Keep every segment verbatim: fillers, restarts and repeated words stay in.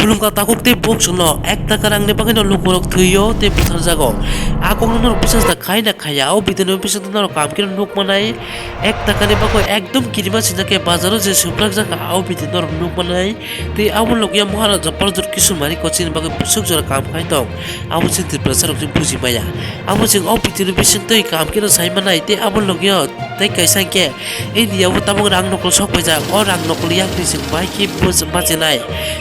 Khulumkha takhuk tei bokchwngno ek taka rangni bagwino lukurok thwio tei butharjago. A kokno norok bisas da khai na khaiya, o video ni bisingtwi norok kaham khe nuk manai. Ek takani bagwi ekdom kirima swijak khe bazaro je swprakjak kha, o video norok nuk manai. Tei abo logya Maharaja Pradyot Kishore Mani Kochini bagwi bwswk jora kaham khai tong, abo se Tiprasarok se buji maya. Abo chwng o video ni bisingtwi kaham kheno sai manai, tei abo logya tei kaisa hwnkhe India o tabuk rang nokol sok paijak, o rang nokol yakni chwng bai khe bus-, bachinai.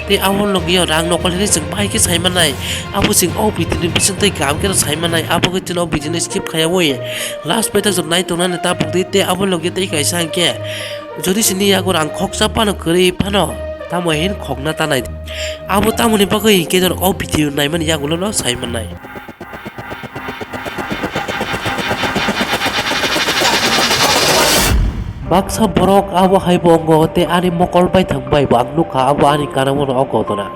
Tei abo logya rang nokol hinwi chwng bai khe sai manai. Abo chwng o video ni bisingtwi kaham kheno sai manai, abo khe chwng o video ni skip khaiyawi last paithak jora nai tongnani ta pungdi, tei abo logya tei kaisa hwnkhe jodi sini yago rang khoksa phano kwrwi phano tamo hin khokna ta nai. Abo tamoni bagwi hinkhe norok o video naimani yagulo no sai manai. Baksa borok abo hai bo wngo tei ani mokol baithang bai bo ang nukha abo ani kanamoni o ghotona.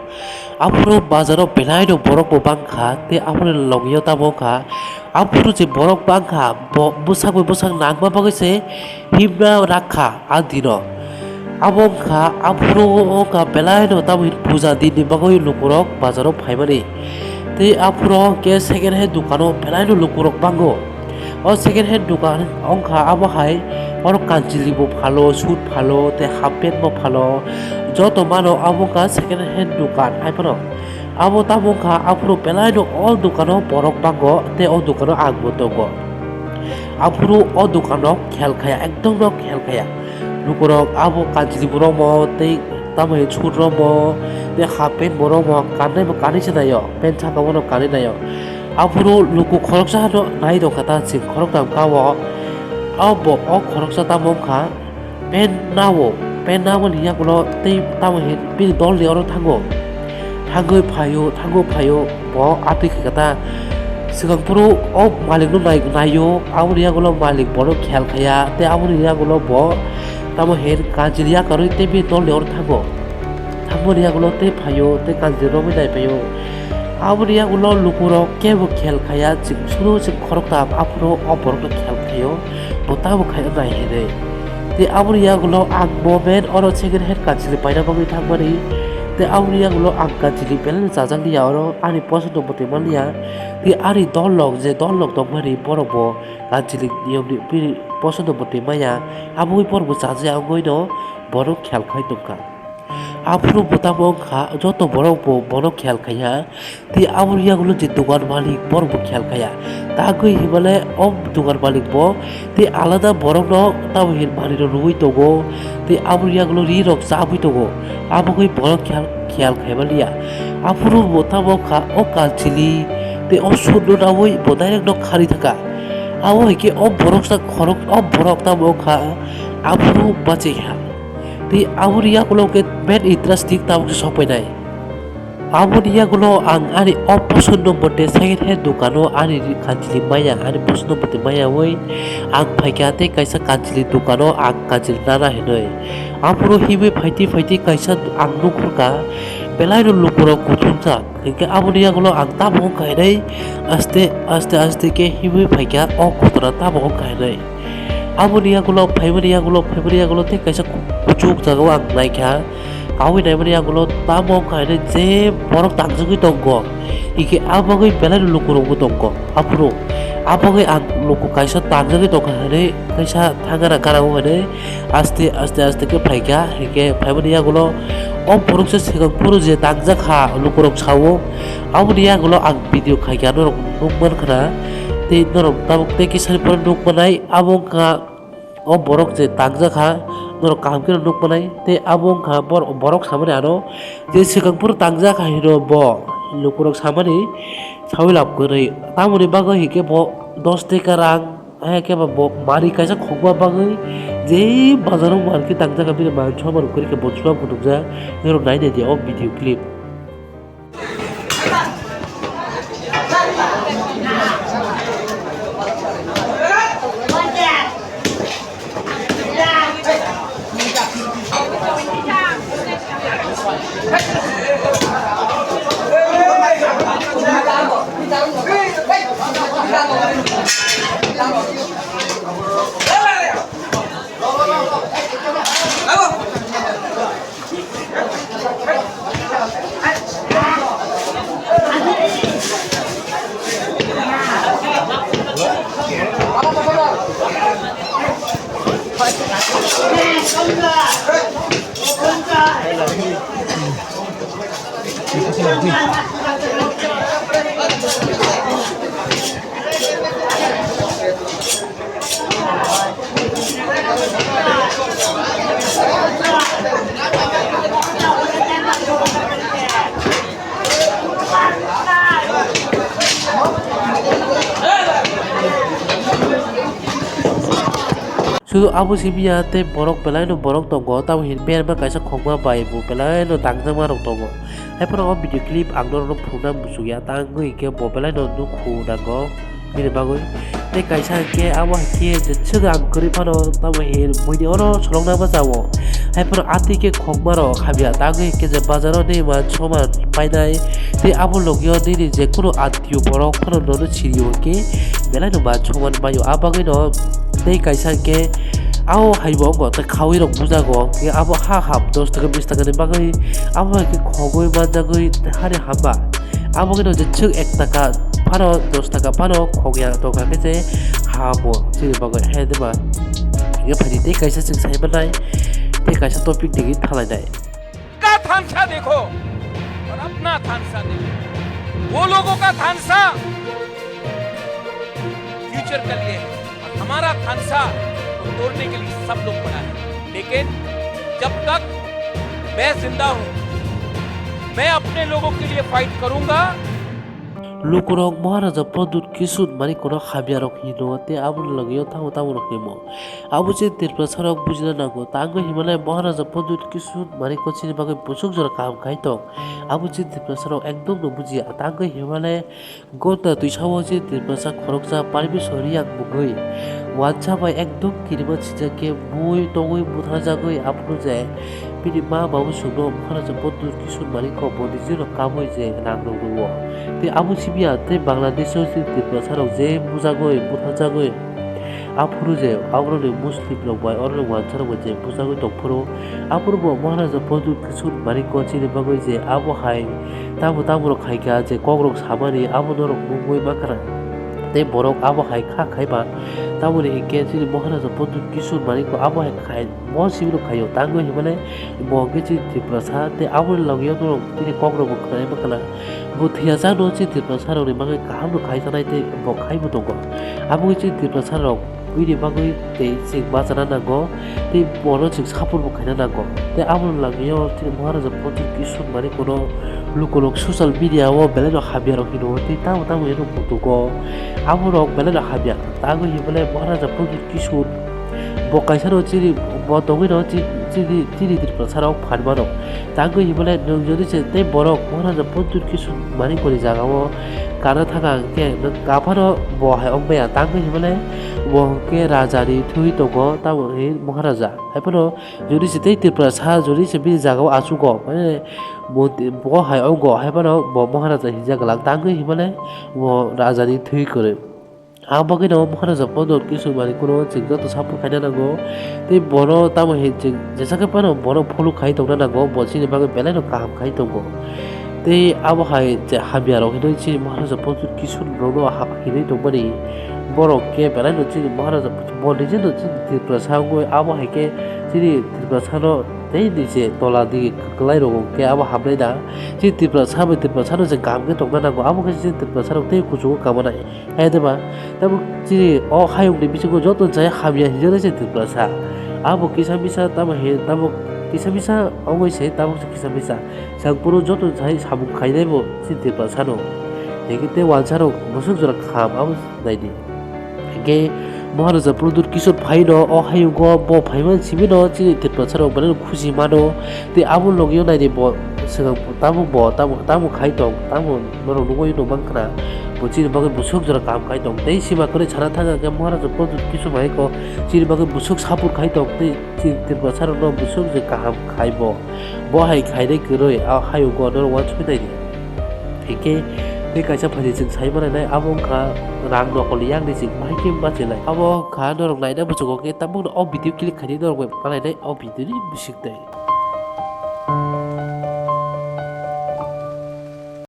Aphuru bazaro belai no borok bo bangkha tei aboni logio tamo wngkha. Aphuru je borok bangkha, bo bwsak bai bwsak nangma bagwi se himna rakha a dino. Abo wngkha, aphuru wngkha belai no tamo hin puja din ni bagwi lukurok bazaro phaimani. Tei aphuru hwnkhe second hand dukano belai no lukurok bango. O second hand dukan wngkha abo hai, oro kanchili bo phalo, suit phalo, tei half pant bo phalo, joto mano abo wngkha second hand dukan hai phano. Abo tamo wngkha, aphuru belai no o dukano borok bango tei o dukano ang bo tongo. Aphuru o dukano khel khaya, ekdom no khel khaya. Lukurok abo kanchili bo romwi tei tamo suit romwi tei half pant bo romwi kanwi bo kanwi se naio, pant saka bono kanwi naio. Aphuru luku khoroksa no nai tongkha ta chwng khoroktham ka o. Abo o khoroksa tamo wngkha. Pen nao, pen nao ni yagulo tei tamo hin bini dol ni oro thango. Thangwi phaio, thangwi phaio, bo atwi khe kata. Swkang phuru o malik no nai-, naio, aboni yagulo malik bono khel khaya, tei aboni yagulo bo tamo hin kanchili yakarwi tei bini dol ni oro thango. Thangmani yagulo tei phaio, tei kanchili romwi nai phaio. Aboni yagulo lukurok kebo khel khaya, chwng suru chwng khoroktham aphuru o borokno khel khaio, bo tamo khaina nai hinwi. Tei aboni yagulo ang bo men oro second hand kanchili paina bagwi thangmani. Tei aboni yagulo ang kanchili belai no chajak liya oro, ani posondo mwtwi man liya. Tei ani dol rok je dol rok tongmani borok bo kanchili niyom ni bini posondo mwtwi maya, aboni borok bo chajak wngwi no bono khel khai tongkha. Aphuru bo tamo wngkha, joto borok bo bono khel khaiya. Tei aboni yagulo je dukan malik, borok bo khel khaiya. Tagwi hinmale o dukan malik bo tei alada borokno tamo hin manwirok rwui tongo. Tei aboni yagulo ri rok chabwi tongo. Aboni borok khel, khel khaimanliya. Aphuru bo tamo wngkha o kanchili tei o suit no naui bo direct no kharwi thangkha. Abo hai khe o borok sa khorok, o borok tamo wngkha aphuru bachai kha. Tei aboni yagulo khe main interesting tabuk se sokpainai. Aboni yagulo ang ani o posondo mote second hand dukano ani ri-, kanchili maya, ani posondo mote mayaui ang phaikha tei kaisa kanchili dukano ang kanchili nana hinwi. Aphuru himwi phaitwi phaitwi kaisa ang nukhurkha, belai no lukurok kuthumjak. Hinkhe aboni yagulo ang tabuk wngkha hinwi aste, aste, aste khe himwi phaikha o kotora tabuk wngkha hinwi. Aboni yagulo phaimani yagulo, phaimani yagulo tei kaisa ku-, kuchuk jagao ang naikha. Kaui naimani yagulo tamo wngkha hinwi je borok tangjagwi tongo. Hinkhe abo bagwi belai no lukurokbo tongo. Aphuru, abo bagwi ang luku kaisa tangjagwi tongkha hinwi kaisa thangana gana o hinwi aste, aste, aste khe phaikha. Hinkhe phaimani yagulo o borok se swkang phuru je tangjak kha lukurok sao. Aboni yagulo ang video khaikha norok nukmankha na. Tei norok tabuk tei kisani pore nukmanai abo wngkha o borok je tangjakha, norok kaham kheno nukmanai. Tei abo wngkha bor-, borok samani ano je swkang phuru tangjakha hino bo lukurok samani saui lab kwrwi. Tamoni bagwi hinkhe bo dos teka rang, hai khe bo manwi kaisa khokma bagwi je bazaro mankhe tangjakha bini mansukma rok kwrwi khe bo chwla phunukjak. Norok nainai di o video clip. Sudu abo simi ya tei borok belai no borok tongo, tamo hin berma kaisa khokma bai bo belai no dangjak ma rok tongo. Haiphano o video clip ang norok no phunukna muchung ya, tangwi hinkhe bo belai no nukhu nango. Bini bagwi tei kaisa hinkhe abo hinkhe je swkang kwrwi phano tamo hin buini oro solokna bachao. Haiphano atwi khe khokma rok hamya tangwi hinkhe je bazaro nini man soman painai tei abo logio nini je kunu atwiyo borok phano nono siriyo hinkhe belai no man soman paio. A bagwi no tei kaisa hinkhe ao haibo wngo tei khaui rok bujago hinkhe abo ha ham dos taka bis taka ni bagwi abo hinkhe khogwi manjagwi hari hamba. Abo khe no je chwk ek taka phano dos taka phano khogya tongkha khe je ha bo chini bagwi hai de ba. Hinkhe phaidi tei kaisa chwng sai manai tei kaisa topic digwi thalainai. का थानसा देखो, और अपना थानसा देखो। वो लोगों का थानसा फ्यूचर के लिए है, और हमारा थानसा को तोड़ने के लिए सब लोग पड़ा है। लेकिन जब तक मैं जिंदा हूँ, मैं अपने लोगों के लिए फाइट करूंगा। Lukurok Maharaja Pradyut Kishore Manikno hamya rok hino tei aboni logio tamo tamo rok himo. Abo chini Tiprasa rok bujina nango. Tangwi himale Maharaja Pradyut Kishore Manikno chini bagwi busuk jora kaham khai tong. Abo chini Tiprasa rok ekdom no bujiya. Tangwi himale Gota twisao je Tiprasa khoroksa Parmeswar Reang mungwi wansa bai ekdom kirima sijak khe bui tongwi butharjagwi aphuru je bini ma babu songno Maharaja Pradyut Kishore Manikno bo nijino kamwi je rang rok rwo. Tei abo simiya tei Bangladesho je Tiprasa rok je bujagwi butharjagwi aphuru je aborokni Muslim rok bai oroni wansa rok bai je bujagwi tongphuru aphuru bo Maharaja Pradyut Kishore Manikno chini bagwi je abo hai tamo tamo rok khaikha je kokrok samani abo norok nugwi mankha na. Tei borok abo hai kha khaiba tamoni hinkhe chini Maharaja Pradyut Kishore Manikno abo hai khai bo simi rok khaio tangwi hinmale bo hinkhe chini Tiprasa tei aboni logio norok chini kokrokbo khwnai mankha na. Bo thwiyachano chini Tiprasa rokni bagwi kaham rok khai chanai tei bo khaibo tongo. Abo wngwi chini Tiprasa rok bini bagwi tei chwng bachana nango tei bono chwng support bo khaina nango. Tei aboni lagio chini Maharaja Pradyut Kishore Manikno lukurok social media o belai no hamya rok hino tei tamo tamo hino mutugo. Abo rok belai no hamya. Tangwi hinmale Maharaja Pradyut Kishore bo kaisa no chini bo tongwi no chi-, chini, chini Tiprasa rok phan mano. Tangwi hinmale nwng jodi se tei borok Maharaja Pradyut Kishore Manikni jaga o kana thaka hwnkhe nwng kaphano bo hai wng maya. Tangwi hinmale bo hwnkhe raja ni thwi tongo, tamo hinwi Maharaja. Haiphano jodi se tei Tiprasa jodi se bini jaga o achugo, mane bo, bo hai wng go, haiphano bo Maharaja hinjak glak. Tangwi hinmale bo raja ni thwi kwrwi. Ang bagwino Maharaja Pradyut Kishore Manikno chwng joto support khaina nango. Tei bono tamo hai chwng jesa khe phano bono follow khai tongna nango, bo chini bagwi belai no kaham khai tongo. Tei abo hai je hamya rok hinwi chini Maharaja Pradyut Kishore rokno hap hinwi tongmani borok khe belai no chini Maharaja bo nije no chini Tiprasa wngwi abo hai khe chini Tiprasa no tei nije tola di kwlai rok khe abo hamlai da. Chini Tiprasa bai Tiprasa no je kaham khe tongna nango, abo khe chini Tiprasa rok tei kuchugo kamanai. Hai de ba, tabuk chini o hayung ni bisingo joto chai hamya hinjak nai se Tiprasa. Abo kisa misa tamo he, tabuk kisa misa ongoi se tabuk se kisa misa. Sang puro joto chai samung khainai bo chini Tiprasa no. Hingke tei wansa rok bosok jora kaham abo nai di. Hingke Maharaja Pradyut Kishore phai no o hayung o bo phai man simi no chini Tiprasa rok belai no khusi mano. Tei abo logi o nai di bo swkang tabuk bo tabuk tabuk khai tong tabuk. Norok nugwi no mankha na, bo chini bagwi bwswk jora kaham khai tong. Tei sima kwrwi sana thang khe Maharaja Pradyut Kishore Manikno chini bagwi bwswk support khai tong. Tei chini Tiprasa rokno bwswk je kaham khai bo. Bo hai khainai kwrwi, a hayung o norok uansuknai di. Hinkhe tei kaisa phaidi chwng sai manai nai, abo wngkha rang nokol yakni chwng bahai khe bachinai. Abo wngkha norok naina muchungo khe tabukno o video click khainai norok bai manai nai o video ni bisingtwi.